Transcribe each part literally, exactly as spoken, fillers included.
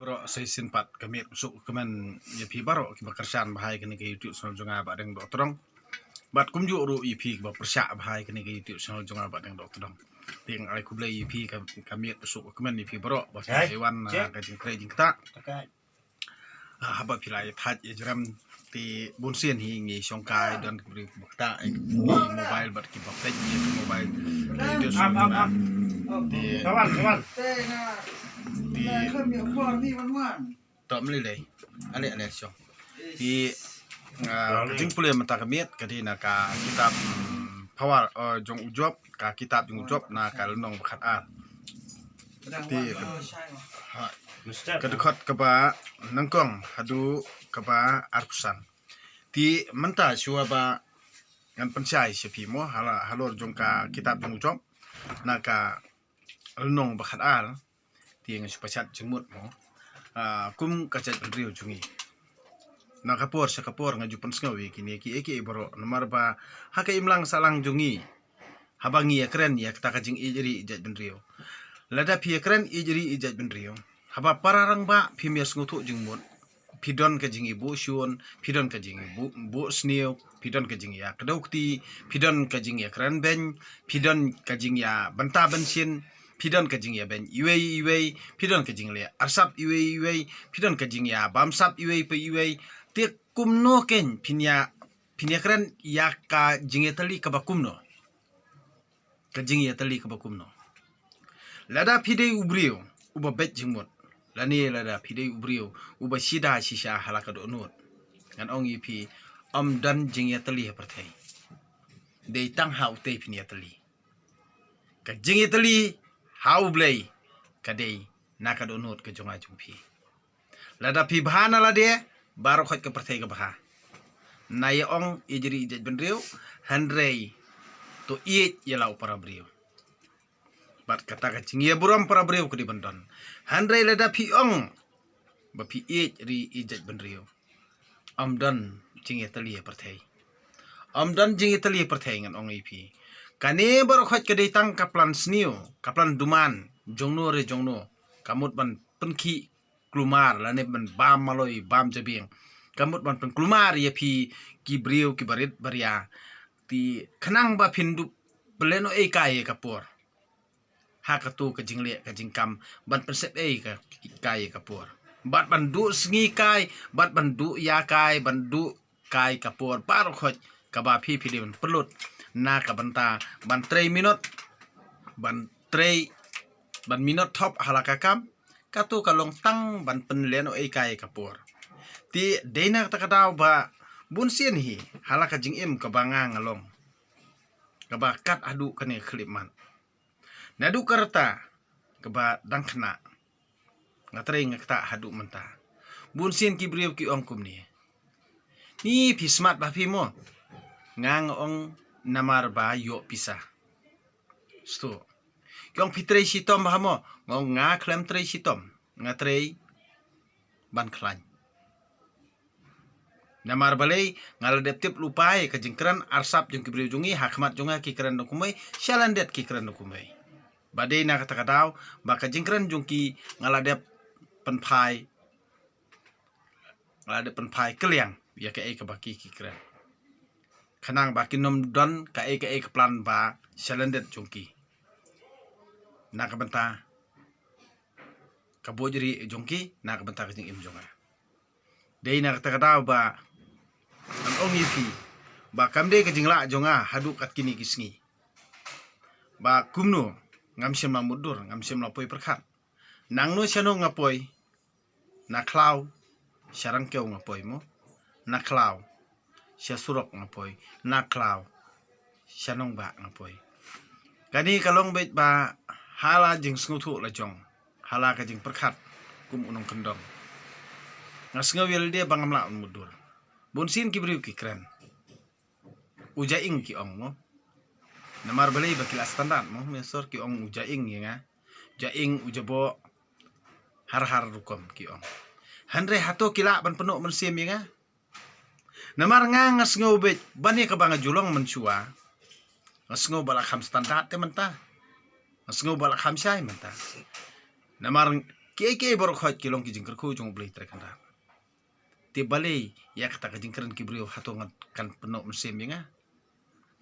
Baroh sa shisien pat ka miet suk ka kmen ïa phi baroh kiba kyrshan bha ïa kane ka YouTube channel jong nga Bah Deng Dohtdong. Bad kumjuh ruh ïa phi kiba pyrshah bha ïa kane ka YouTube channel jong nga Bah Deng Dohtdong. Te nga ai khublei ïa phi ka, ka miet suk ka kmen ïa phi baroh ba phi la wan na ka jingtrei jingktah. Ah, haba phi la ïa thait ïa jrem te bun sien hi ngi shong kai don ki briew ba ktah ïa ki mobile bad kiba peit ïa ki mobile. Te te shong kai te te to mli lei ale ale shong te, ah, ka jingpule mynta ka miet ka dei na ka kitab, mm, Power, eh, jong u Job, ka kitab jong u Job na ka lynnong ba khat ar. Te ka, ha, ka dkhot kaba nyngkong haduh kaba arphew san. Te mynta shuwa ba ngan pynshai sha phi mo hala, halor jong ka kitab jong u Job na ka lynnong ba khat ar. Te nga shu pachat jingmut mo, ah, kum ka jaitbynriew jong ngi. Na ka por sha ka por nga ju pynsngew ïa kine kiei kiei baroh namar ba ha ka imlang sahlang jong ngi haba ngi ïakren ïa kata ka jingïeit ri ïeit jaitbynriew. Lada phi ïakren ïeit ri ïeit jaitbynriew, haba para rangbah phim ïa sngewthuh jingmut, phi don ka jingïabuh shun, phi don ka jingïabuh, buh sniew, phi don ka jingïakdew kti, phi don ka jingïakren beiñ, phi don ka jingïabynta bynsien, phi don ka jingïabeiñ iwei iwei, phi don ka jingleh arsap iwei iwei, phi don ka jingïabamsap iwei pa iwei. Te kumno kein phin ïa, phin ïakren ïa ka jingïatylli kaba kumno? Ka jingïatylli kaba kumno? Lada phi dei u briew uba beit jingmut, lane lada phi dei u briew uba shida shisha ha la ka dohnud, ngan ong ïa phi, ym don jingïatylli ha pyrthei. Dei tang ha utei phin ïatylli. Ka jingïatylli ha U Blei ka dei na ka dohnud ka jong nga jong phi. Lada phi bha na lade, baroh khoit ka pyrthei ka bha. Nga ïa ong ïeit ri ïeit jaitbynriew, hynrei to ïeit ïa la u para briew. Bad kata ka jingïaburom para briew ka dei ban don. Hynrei lada phi ong ba phi ïeit ri ïeit jaitbynriew, ym don jingïatylli ha pyrthei. Ym don jingïatylli ha pyrthei, ngan ong ïa phi. Kane baroh khoit ka dei tang ka plan sniew, ka plan duman jongno re jongno, ka mut ban pynkhih kulmar lane ban bam maloi bam jabieng. Ka mut ban pynkulmar ïa phi ki briew kiba rit ba ria. Te khnang ba phin dup pynlehnohei kai ïa ka por ha kato ka jingleh ka jingkam, ban pynsep ei ka, kai ïa ka por, bad ban duh sngi kai, bad ban duh ïa kai, ban duh kai ka por baroh khoit kaba phi phi dei ban pynlut na ka bynta ban trei minot, ban trei, ban minot thop ha la ka kam. Kato ka long tang ban pynlehnohei kai ïa ka por. Te dei na kata ka daw ba bun sien hi ha la ka jingim kaba nga nga long, kaba kat haduh kane ka khyllipmat, naduh ka rta kaba dang khynnah, nga trei nga ktah haduh mynta. Bun sien ki briew ki ong kumne, ni phi smat bha phi mo. Nga nga ong, namar ba ïoh pisa. Sto ki ong, phi trei shitom bha mo. Nga ong, nga khlem trei shitom, nga trei ban khlaiñ. Namar balei? Nga la dep tip lypa ïa ka jingkren arsap jong ki briew jong ngi, ha khmat jong nga ki kren da kumwei, sha lyndet ki kren da kumwei. Ba dei na kata ka daw ba ka jingkren jong ki nga la dep pynphai, nga la dep pynphai kylliang ïa kaei kaba ki ki kren, khnang ba kin ym don kaei kaei ka plan ba sha lyndet jong ki na ka bynta ka buit ri jong ki, na ka bynta ka jingim jong nga. Dei na kata ka daw ba ngan ong ïa phi ba kam dei ka jinglah jong nga haduh kat kine ki sngi ba kumno, ngam shym la mutdur, ngam shym la poi pyrkhat. Nangno shano nga poi? Na khlaw sha rangkew nga poi mo, na khlaw sha surok nga poi, na khlaw sha nongbah nga poi. Kane ka long beit ba ha la jingsngewthuh la jong, ha la ka jingpyrkhat kum u nongkyndong. Nga sngew ïa lade ba ngam lah ban mutdur. Bun sien ki briew ki kren, u jaing ki ong mo. Namar balei? Ba ki la standard mo, me sor ki ong u jaing ïa nga. Jaing, u jaboh, har har rukom ki ong. Hynrei hato ki lah ban pynnoh mynsiem ïa nga? Namar nga nga sngew beit ban ïa kaba nga ju long mynshuwa, nga sngew ba la kham standard te mynta, nga sngew ba la kham shai mynta. Namar Kiei kiei baroh khoit ki long ki jingkyrkhu jong U Blei Trai Kynrad. Te balei ïa kata ka jingkren ki briew hato ngan kan pynnoh mynsiem ïa nga?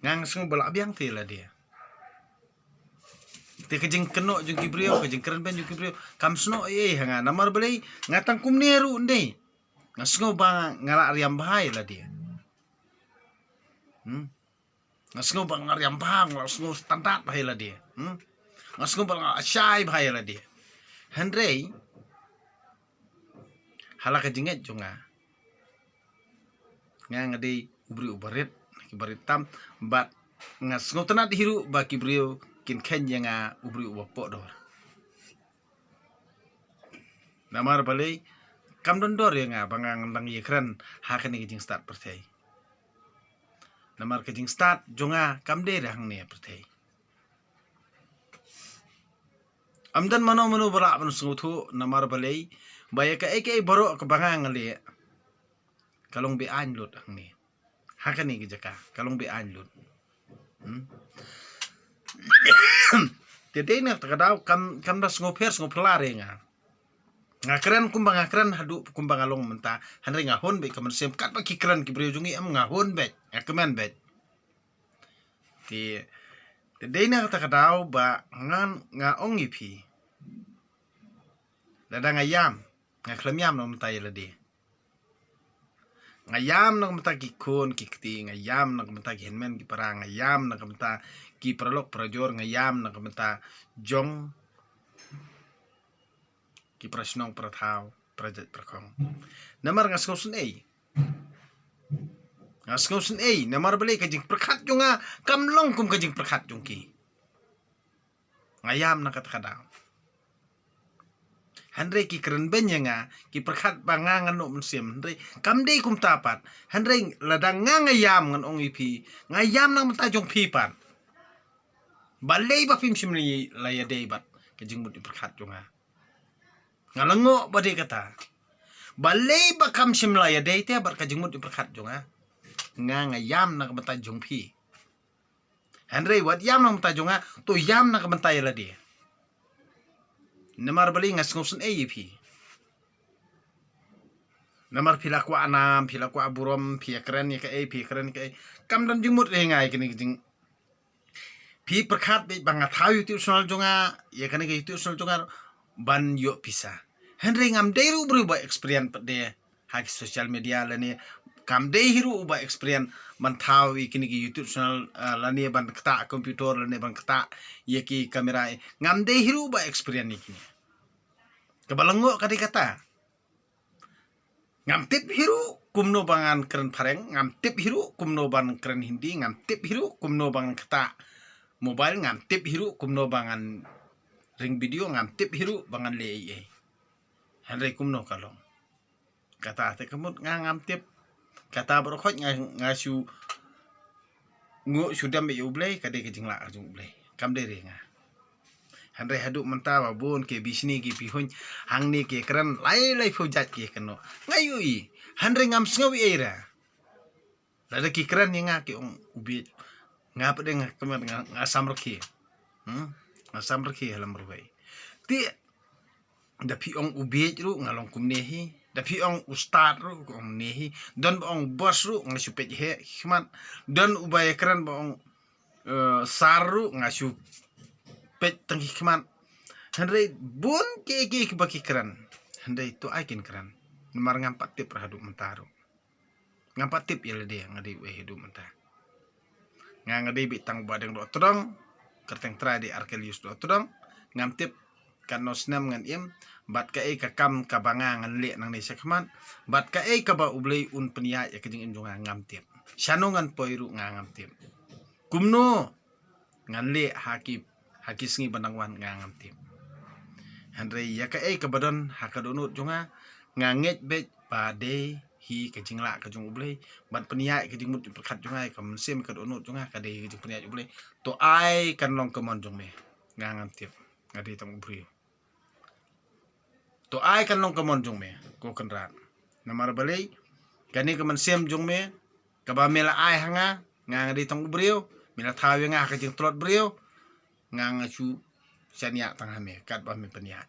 Nga nga sngew ba lah biang te ïa lade. Te ka jingkynnoh jong ki briew, ka jingkren beiñ jong ki briew kam snoh ei ei ha nga. Namar balei? Nga tang kumne ruh ynda nga sngew ba nga lah riam bha ïa lade. Hmm? Nga sngew ba nga riam bha, nga sngew standard bha ïa lade. Hmm? Nga sngew ba nga shai bha ïa lade. Hynrei ha la ka jingngeit jong nga, nga nga dei u briew uba rit, ki barit tam, bad nga sngew tynnad hi ruh ba ki briew kin kheiñ ïa nga u briew uba poh dor. Namar balei? Kam don dor ïa nga ba nga ngan dang ïakren ha kane ka jingstad pyrthei. Namar ka jingstad jong nga kam dei re hangne pyrthei. Ym don mano mano ba lah ban sngewthuh, namar balei? Ba ïa kaei kaei baroh kaba nga nga leh ka long be-aiñ lut hangne. Ha kane ka jaka ka long be-aiñ lut. Hmm? Te dei na kata ka daw kam, kam da sngewpher sngewphylla re nga. Nga kren kumba nga kren haduh kumba nga long mynta. Hynrei nga hun beit ka mynsiem katba ki kren ki briew jong ngi, em, nga hun beit, nga kmen beit. Te, te dei na kata ka daw ba ngan, nga ong ïa phi, lada nga ïam, nga khlem ïam na ka bynta ïa lade. Nga ïam na ka bynta ki khun ki kti, nga ïam na ka bynta ki hynmen ki para, nga ïam na ka bynta ki paralok parajor, nga ïam na ka bynta jong ki para shnong para thaw, para jait para khong. Namar nga sngewsynei. Nga sngewsynei namar balei? Ka jingpyrkhat jong nga kam long kum ka jingpyrkhat jong ki. Nga ïam na kata ka daw. Hynrei ki kren beiñ ïa nga, ki pyrkhat ba nga ngan noh mynsiem, hynrei kam dei kumta pat. Hynrei lada nga nga ïam, ngan ong ïa phi, nga ïam na ka bynta jong phi pat. Balei ba phim shym la ïadei bad ka jingmut jingpyrkhat jong nga? Nga la ngoh ba dei kata. Balei ba kam shym la ïadei te bad ka jingmut jingpyrkhat jong nga? Nga nga ïam na ka bynta jong phi. Hynrei wat ïam na ka bynta jong nga, to ïam na ka bynta ïa lade. Namar balei? Nga sngewsynei ïa phi. Namar phi la kwah nam, phi la kwah burom, phi ïa kren ïa kaei, phi ïa kren ïa kaei. Kam don jingmut re nga ïa kane ka jing Phi pyrkhat beit ba nga thaw YouTube channel jong nga, ïa kane ka YouTube channel jong nga ban ïoh pisa. Hynrei ngam dei ruh briew ba experience pat de ha ki social media lane kam dei hi ruh ba experience ban thaw ïa kine ki YouTube channel, eh, lane ban ktah computer lane ban ktah ïa ki camera. Ngam dei hi ruh ba experience ïa kine. Kaba la ngoh ka dei kata. Ngam tip hi ruh kumno ba ngan kren phareng, ngam tip hi ruh kumno ba ngan kren Hindi, ngam tip hi ruh kumno ba ngan ktah mobile, ngam tip hi ruh kumno ba ngan ring video, ngam tip hi ruh ba ngan leh ei ei. Hynrei kumno ka long? Kata te ka mut nga ngam tip. Kata baroh khoit nga, nga shu nguh shu dem ïa U Blei, ka dei ka jinglah ka jong U Blei. Kam dei re nga. Hynrei haduh mynta ba bun ki bishni ki pihun hangne ki kren lai lai phew jait ki kynnoh. Nga ïohi. Hynrei ngam sngew ei ei ra. Lada ki kren ïa nga ki ong u bieit. Nga pat de nga kmen nga, nga sam rkhie. Hmm? Nga sam rkhie ha lam ruwei. Te da phi ong u bieit ruh nga long kumne hi. Da phi ong u stad ruh nga ong ne hi. Don ba ong boss ruh nga shu peit hi khmat. Don uba ïa kren ba ong, eh, sar ruh nga shu peit tang hi khmat. Hynrei bun kiei kiei kiba ki kren. Hynrei to ai kin kren. Namar ngam pat tip ra haduh mynta ruh. Ngam pat tip ïa lade nga dei uei haduh mynta. Nga nga dei beit tang uba dang doh tdong. Kyrteng trai dei Arkelius doh tdong. Ngam tip katno snem ngan im bad kaei ka kam kaba nga ngan leh nangne shakhmat bad kaei kaba U Blei un pynïaid ïa ka jingim jong nga ngam tip. Shano ngan poi ruh nga ngam tip. Kumno ngan leh ha ki, ha ki sngi ba nang wan nga ngam tip. Hynrei ïa kaei kaba don ha ka dohnud jong nga, nga ngeit beit ba dei hi ka jinglah ka jong U Blei ban pynïaid ka jingmut jingpyrkhat jong nga, ka mynsiem ka dohnud jong nga ka dei hi ka jingpynïaid U Blei. To ai kan long ka mon jong me. Nga ngam tip. Nga dei tang u briew. To ai kan long ka mon jong me, ko Kynrad. Namar balei? Kane ka mynsiem jong me kaba me la ai ha nga, nga nga dei tang u briew, me la thaw ïa nga ha ka jingtlot briew, nga nga shu shaniah tang ha me katba me pynïaid.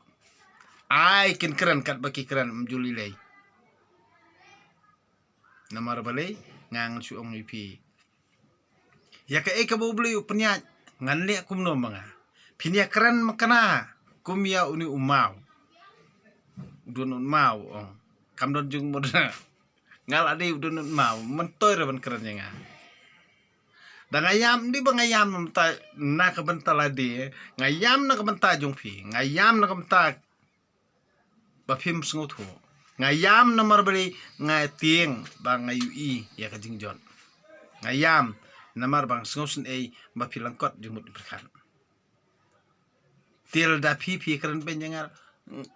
Ai kin kren katba ki kren, ym ju lei lei. Namar balei? Nga ngan shu ong ïa phi, ïa kaei kaba U Blei u pynïaid, ngan leh kumno ma nga? Phin ïa kren ma kane kum ïa une u maw. U don u maw, ong. Kam don jingmut. Nga la dei u don u maw, myntoi re ban kren ïa nga. Da nga ïam, dei ba nga ïam na ka bynta, na ka bynta lade. Nga ïam na ka bynta jong phi, nga ïam na ka bynta ba phim sngewthuh. Nga ïam namar balei? Nga tieng ba nga ïohi ïa ka jingjot. Nga ïam namar ba nga sngewsynei ba phi lyngkot jingmut jingpyrkhat. Te lada phi, phi kren beiñ ïa nga,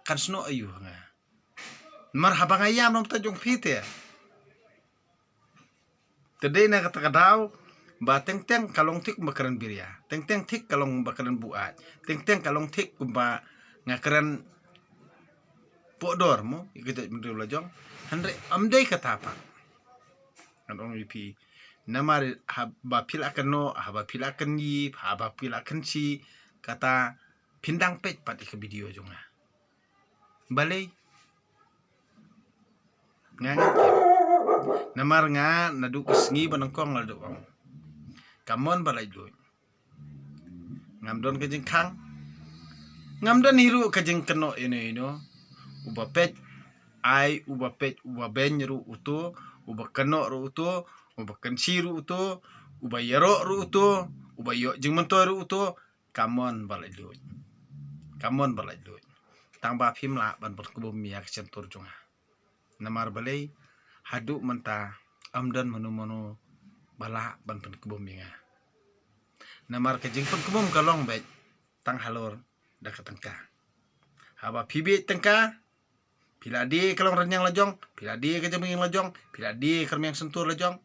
kan snoh aïu ha nga? Namar haba nga ïam na ka bynta jong phi te, te dei na kata ka daw ba teng teng ka long thik kumba kren biria, teng teng thik ka long ba kren buaid, teng teng ka long thik kumba nga kren pohdor mo ïa ka jaitbynriew la jong. Hynrei ym dei kata pat. Ngan ong ïa phi, namar haba phi la kynnoh, haba phi la kynñi, haba phi la kynshi, kata phin dang peit pat ïa ka video jong nga. Balei? Nga ngeit. Namar nga naduh ka sngi ba nyngkong la dep ong, ka mon ba laitluid. Ngam don ka jingkhang, ngam don hi ruh ka jingkynnoh ino ino. Uba peit ai, uba peit, uba beiñ ruh uto, uba kynnoh ruh uto, uba kynshi ruh uto, uba ïaroh ruh uto, uba ïoh jingmyntoi ruh uto. Ka mon ba laitluid. Ka mon ba laitluid. Tang ba phim lah ban pynkhlaiñ ïa ka shyntur jong nga. Namar balei? Haduh mynta ym don mano mano ba lah ban pynkhlaiñ ïa nga. Namar ka jingpynkhlaiñ ka long beit tang halor da ka tyngka. Haba phi bieit tyngka, phi la die ka long rynïeng la jong, phi la die ka jingim la jong, phi la die ka rmiang shyntur la jong,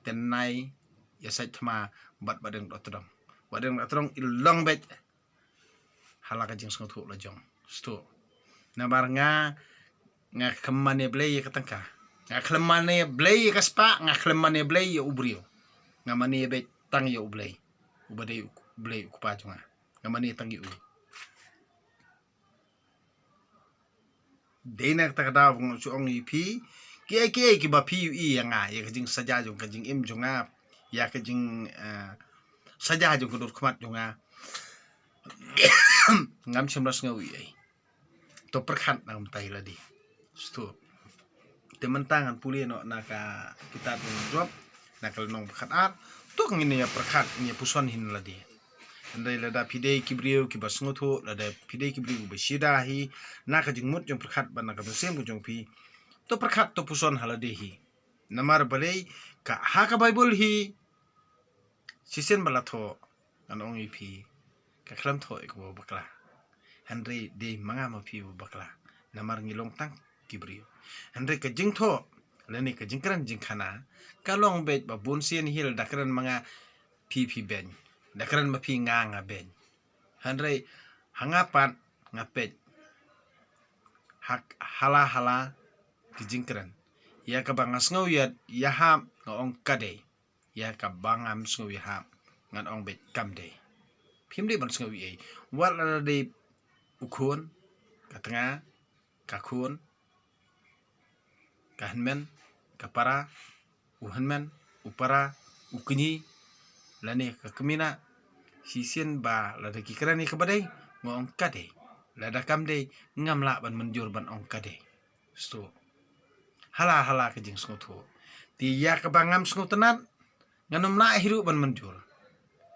te nai ïa sait thma bad ba dang dot dong. Ba dang dot dong i long beit ha la ka jingsngewthuh la jong. Stu. Namar nga, nga khlem mane Blei ïa ka tyngka, nga khlem mane Blei ïa ka spah, nga khlem mane Blei ïa u briew. Nga mane beit tang ïa U Blei, uba dei U Blei U Kpa jong nga. Nga mane tang ïa u. Dei na kata ka daw ba nga shu ong ïa phi, kiei kiei kiba phi ïohi ïa nga, ïa ka jingsaja jong, ka jingim jong nga, ïa ka jing, eh, saja jong ka dur khmat jong nga, ngam shym la sngew ei ei. To pyrkhat na ka bynta ïa lade. Stu. Te mynta ngan pule noh na ka kitab jong Job, na ka lynnong ba khatar. To ngin ïa pyrkhat, ngin ïa puson hi na lade. Hynrei lada phi dei ki briew kiba sngewthuh, lada phi dei ki briew kiba sngewthuh hi na ka jingmut jingpyrkhat bad na ka mynsiem ka jong phi, to pyrkhat, to puson ha lade hi. Namar balei? Ka ha ka Baibl hi, shisien ba la thoh, ngan ong ïa phi, ka khlem thoh ïa kiba bakla. Hynrei dei ma nga ma phi ba bakla, namar ngi long tang ki briew. Hynrei ka jingthoh lane ka jingkren jingkhana ka long beit ba bun sien hi lada kren ma nga, phi phi beiñ, da kren ma phi, nga nga beiñ. Hynrei ha nga pat nga peit ha, ha la ha la ki jingkren. Ïa kaba nga sngew ïa, ïahap, nga ong ka dei. Ïa kaba ngam sngew ïahap, ngan ong beit kam dei. Phim dei ban sngew ei ei. Wat lada dei u khun, ka tnga, ka khun, ka hynmen, ka para, u hynmen, u para, u kñi, lane ka kmie, shisien ba lada ki kren ïa kaba dei, nga ong ka dei. Lada kam dei, ngam lah ban mynjur ban ong ka dei. Stu. Ha la ha la ka jingsngewthuh. Te ïa kaba ngam sngewtynnat, ngan ym lah hi ruh ban mynjur.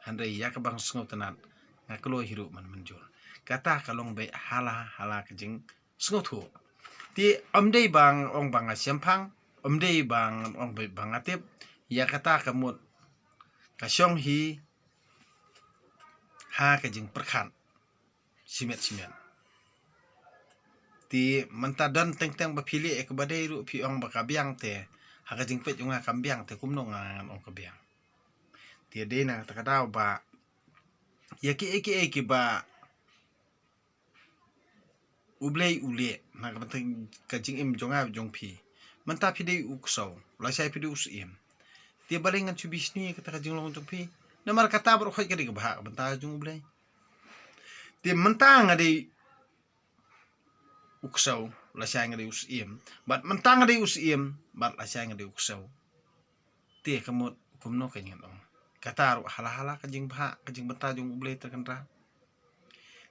Hynrei ïa kaba nga sngewtynnat, nga kloi hi ruh ban mynjur. Kata ka long beit ha la ha la ka jing sngewthuh. Te ym dei ba nga ong ba nga shemphang, ym dei ba nga ong ba, ba nga tip, ïa kata ka mut ka shong hi ha ka jingpyrkhat shimet shimet. Te mynta don teng teng ba phi leh ïa kaba dei ruh phi ong ba ka biang, te ha ka jingpeit jong nga kam biang, te kumno nga ngan ong ka biang? Te dei na kata ka daw ba ïa kiei kiei kiba U Blei u leh na ka bynta ka jingim jong nga jong phi. Mynta phi dei u ksew, lashai phi dei u syiem. Te balei ngan shu bishni kata ka jinglong jong phi? Namar kata baroh khoit ka dei kaba ha ka bynta jong U Blei. Te mynta nga dei u ksew, lashai nga dei u syiem, bad mynta nga dei u syiem, bad lashai nga dei u ksew. Te ka mut kumno ka ngin ong. Kata ruh hala hala ka jingbha, ka jingbynta jong U Blei Trai Kynrad.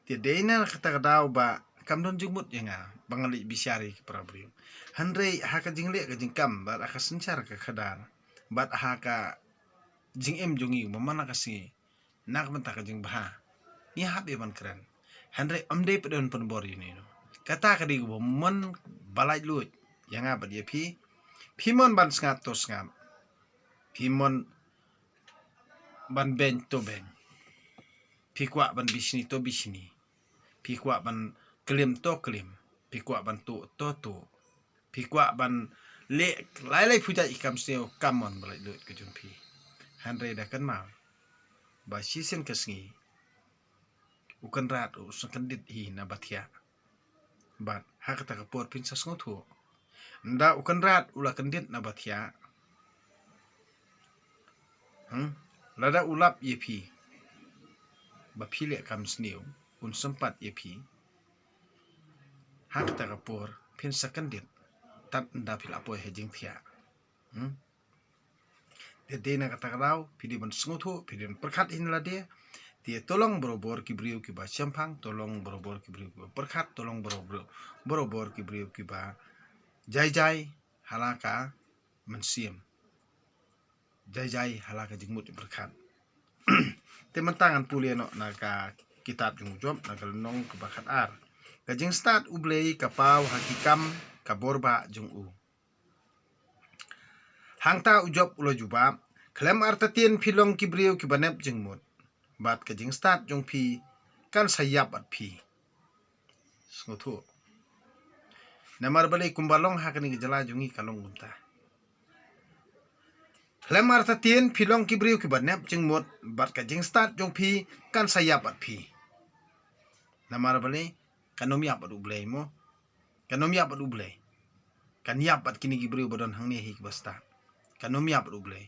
Te dei na kata ka daw ba kam don jingmut ïa nga ba ngan leit bishar ïa ki para briew. Hynrei ha ka jingleh ka jingkam bad ha ka synshar ka khadar bad ha ka jingim jong ngi ba man la ka sngi, na ka bynta ka jingbha ngi hap ïa ban kren. Hynrei ym dei pat ban pynbor ïa une u. Kata ka dei kaba mon ba laitluid ïa nga bad ïa phi. Phi mon ban sngap to sngap. Phi mon ban beiñ to beiñ. Phi kwah ban bishni to bishni. Phi kwah ban klim to klim. Phi kwah ban tuh to tuh. Phi kwah ban leh lai lai pujait ki kam sniew, ka mon ba laitluid ka jong phi. Hynrei da kynmaw ba shisien ka sngi U Kynrad u sa kyndit hi na ba thiah. Bad ha kata ka por phin sa sngewthuh. Ynda U Kynrad u la kyndit na ba thiah, hmm, lada u lap ïa phi ba phi leh kam sniew, un sympat ïa phi. Ha kata ka por phin sa kyndit tad ynda phi la poi ha jingthiah. Hmm? Te dei na kata ka daw phi dei ban sngewthuh, phi dei ban pyrkhat ïa lade. Te to long barabor ki briew kiba shemphang, to long barabor ki briew kiba pyrkhat, to long barabor, barabor ki briew kiba jai jai hala ka mynsiem, jai jai hala ka jingmut jingpyrkhat. Te mynta ngan pule noh na ka kitab jong u Job, na ka lynnong kaba khatar. Ka jingstad U Blei ka paw ha ki kam ka bor ba jong u. Hangta u Job u la jubab, khlem artatien phi long ki briew kiba nep jingmut, bad ka jingstad jong phi kan sa ïap bad phi. Sngewthuh. Namar balei? Kumba long ha kane ka jylla jong ngi ka long kumta. Khlem artatien phi long ki briew kiba nep jingmut, bad ka jingstad jong phi kan sa ïap bad phi. Namar balei? Kan ym ïap bad U Blei mo. Kan ym ïap bad U Blei. Kan ïap bad kine ki briew ba don hangne hi kiba stad. Kan ym ïap bad U Blei.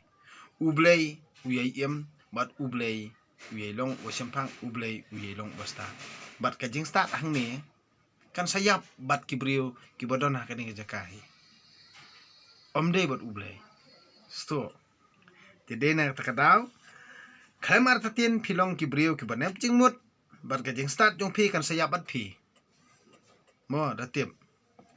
U Blei u ïai im, bad U Blei u ïai long uba shemphang, U Blei u ïai long uba stad. Bad ka jingstad hangne kan sa ïap bad ki briew kiba don ha kane ka jaka hi. Ym dei bad U Blei. Sngewthuh. Te dei na kata ka daw, khlem artatien phi long ki briew kiba nep jingmut, bad ka jingstad jong phi kan sa ïap bad phi. Mo, da tip.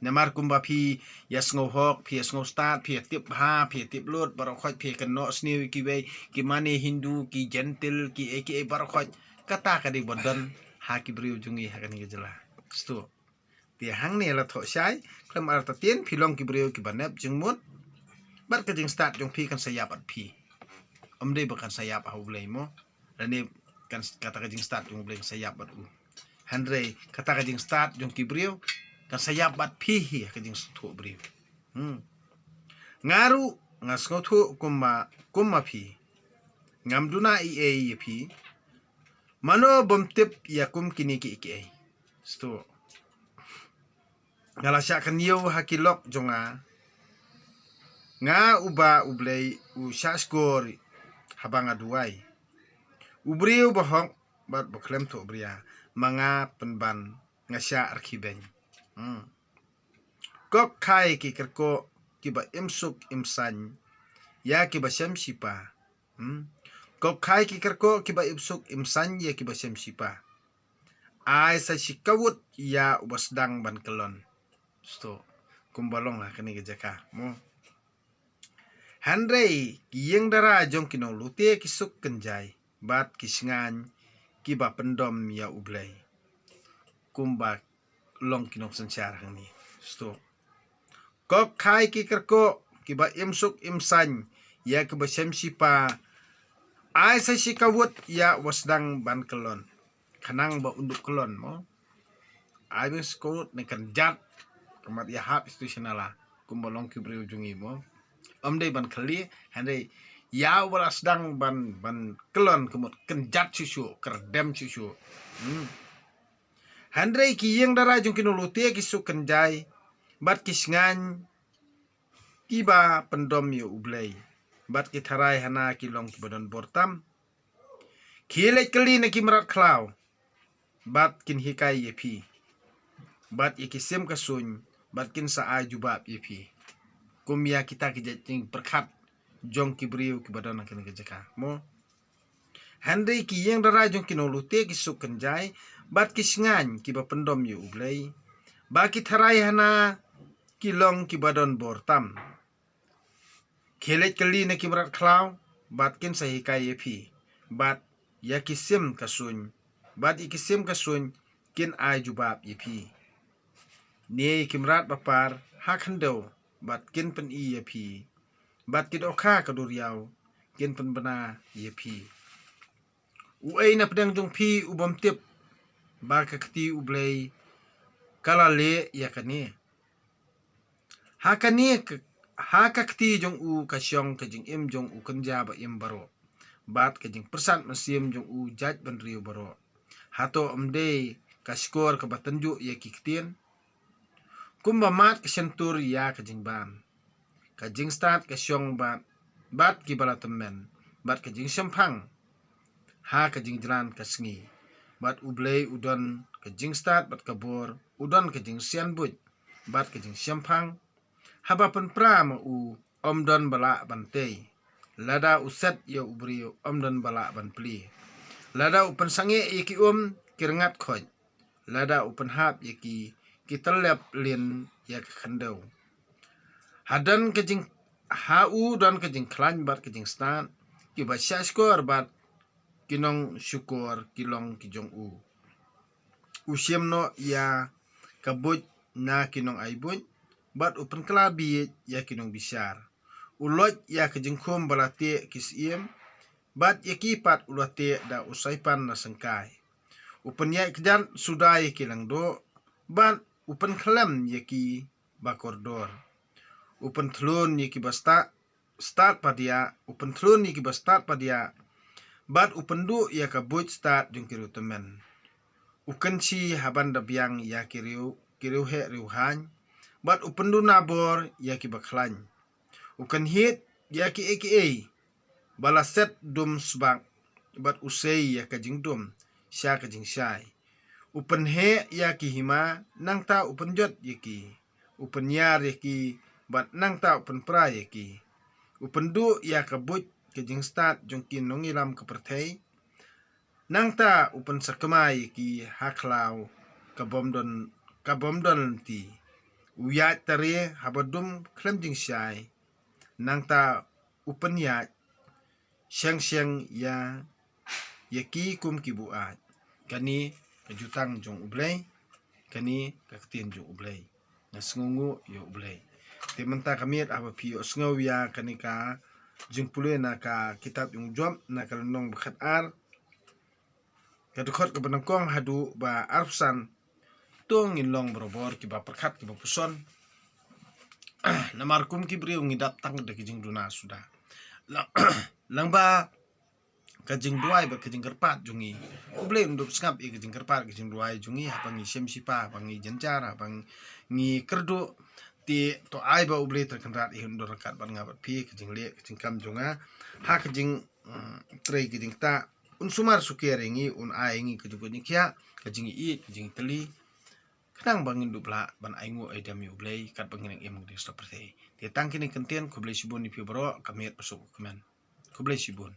Namar kumba phi ïa sngew hok, phi ïa sngew stad, phi ïa tip bha, phi ïa tip lut, baroh khoit phi ïa kynnoh sniew ïa kiwei, ki mane Hindu, ki Jentil, ki ei ki ei baroh khoit. Kata ka dei ba don ha ki briew jong ngi ha kane ka jylla. Sngewthuh. Te hangne la thoh shai, khlem artatien phi long ki briew kiba nep jingmut, bad ka jingstad jong phi kan sa ïap bad phi. Ym dei ba kan sa ïap ha U Blei mo. Lane kan, kata ka jingstad jong U Blei kan sa ïap bad u. Hynrei kata ka jingstad jong ki briew kan sa ïap bad phi hi ha ka jingsngewthuh briew. Hmm. Nga ruh nga sngewthuh kumba, kumba phi. Ngam duna ei ei ïa phi. Mano bym tip ïa kum kine kiei kiei. Sngewthuh. Nga la shah kynñiew ha ki lok jong nga. Nga uba U Blei u shah shkor haba nga duwai. U briew ba hok bad ba khlem thohbria, ma nga pynban nga shah rkhie beiñ. Hmm. Kok khai ki kyrkoh kiba im suk im saiñ ïa kiba shem shipa. Hmm. Kok khai ki kyrkoh kiba im suk im saiñ ïa kiba shem shipa. Ai sa shi kawut ïa uba sdang ban kyllon. Sngewthuh. Kumba long ha kane ka jaka mo. Hynrei ki ïing dara jong ki nonglute ki suk kynjai, bad ki shngaiñ kiba pyndom ïa U Blei. Kumba long ki nongsynshar hangne. Sngewthuh. Kok khai ki kyrkoh kiba im suk im saiñ ïa kiba shem shipa. Ai sa shi kawut ïa uba sdang ban kyllon. Khnang ba un dup kyllon mo. Ai bun skut ne kynjat. Ka mat ïa hap institutional la. Kumba long ki briew jong ngi mo. Ym dei ban khlieh, hynrei ïa uba la sdang ban, ban kyllon ka mut kynjat shuh shuh, kyrdem shuh shuh. Hmm. Hynrei ki ïing dara jong ki nonglute ki suk kynjai, bad ki shngaiñ kiba pyndom ïa U Blei, bad ki tharai hana ki long kiba don bor tam. Ki leit kylli na ki mrad khlaw, bad kin hikai ïa phi. bad ïa ki sim ka suiñ, bad kin sa ai jubab ïa phi kum ïa kita ki jait jingpyrkhat jong ki briew kiba don ha kane ka jaka, mo. Hynrei ki ïing dara jong ki nonglute ki suk kynjai, bad ki shngaiñ kiba pyndom ïa U Blei, ba ki tharai hana ki long kiba don bor tam. Khie leit kylli na ki mrad khlaw, bad kin sa hikai ïa phi, bad ïa ki sim ka suiñ, bad ïa ki sim ka suiñ kin ai jubab ïa phi. Ne ïa ki mrad ba par ha khyndew, bad kin pyni ïa phi, bad ki dohkha ka duriaw kin pynbna ïa phi. Uei na pdeng jong phi u bym tip ba ka kti U Blei ka la leh ïa kane? Ha kane ka, ha ka kti jong u ka shong ka jingim jong u kynja ba im baroh, bad ka jingpyrsad mynsiem jong u jait bynriew baroh. Hato ym dei ka shkor kaba tynjuh ïa ki ktien? Kumba mad ka shyntur ïa ka jingbam, ka jingstad ka shong bad, bad kiba la tymmen, bad ka jingshemphang ha ka jingjlan ka sngi. Bad U Blei u don ka jingstad bad ka bor, u don ka jingsianbuit bad ka jingshemphang. Haba pynpra ma u, ym don ba lah ban tei. Lada u set ïa u briew, ym don ba lah ban plie. Lada u pynsangeh ïa ki um, ki rngat khoit. Lada u pynhap ïa ki, ki tyllep lin ïa ka khyndew. Ha don ka jing, ha u don ka jingkhlaiñ bad ka jingstad kiba shahshkor, bad ki nongshukor ki long ki jong u. U shim noh ïa ka buit na ki nongai buit, bad u pynkylla bieit ïa ki nongbishar. U loit ïa ka jingkhum ba la teh ki syiem, bad ïa ki pat u la teh da u saipan na syngkai. U pynïaid kjat suda ïa ki lyngdoh, bad u pynkhlem ïa ki ba kordor. U pynthlun ïa ki ba stad, stad padiah, u pynthlun ïa ki ba stad padiah, bad u pynduh ïa ka buit stad jong ki riewtymmen. U kynshi ha ban da biang ïa ki riew, ki riewheh riewhaiñ, bad u pynduna bor ïa ki ba khlaiñ. U kynhied ïa kiei kiei ba la set dum sbak, bad u sei ïa ka jingdum sha ka jingshai. U pynheh ïa ki hima, nangta u pynjot ïa ki. U pynïar ïa ki, bad nangta u pynpra ïa ki. U pynduh ïa ka buit ka jingstad jong ki nongïalam ka pyrthei, nangta u pynsakma ïa ki ha khlaw ka bym don, ka bym don lynti. U ïaid tare haba dum khlem jingshai, nangta u pynïaid sheng sheng ïa, ïa ki kum ki buaid. Kane ka jutang jong U Blei, kane ka ktien jong U Blei. Nga sngewnguh ïa U Blei. Te mynta ka miet haba phi ïohsngew ïa kane ka jingpule na ka kitab jong u Job, na ka lynnong ba khatar, ka dkhot kaba nyngkong haduh ba arphew san, to ngin long barabor kiba pyrkhat kiba puson. Namar kum ki briew ngi dap tang da ki jingduna suda. Lang, lang ba ka jingduwai bad ka jingkyrpad jong ngi, U Blei un dup sngap ïa ka jingkyrpad ka jingduwai jong ngi, haba ngi shem shipa, haba ngi jynjar, haba ngi kyrduh. Te to ai ba U Blei Trai Kynrad un don ryngkat bad nga bad phi, ka jingleh ka jingkam jong nga ha ka jing, mm, trei ka jingktah. Un sumar sukher ïa ngi, un ai ïa ngi ka jingkhuid jingkhiah, ka jingïeit, ka jingtylli, khnang ba ngin dup lah ban ainguh aidem ïa U Blei katba ngin nang im ha kane ka pyrthei. Te tang kine ki kyntien, khublei shibun ïa phi baroh, ka miet ba suk ka kmen. Khublei shibun.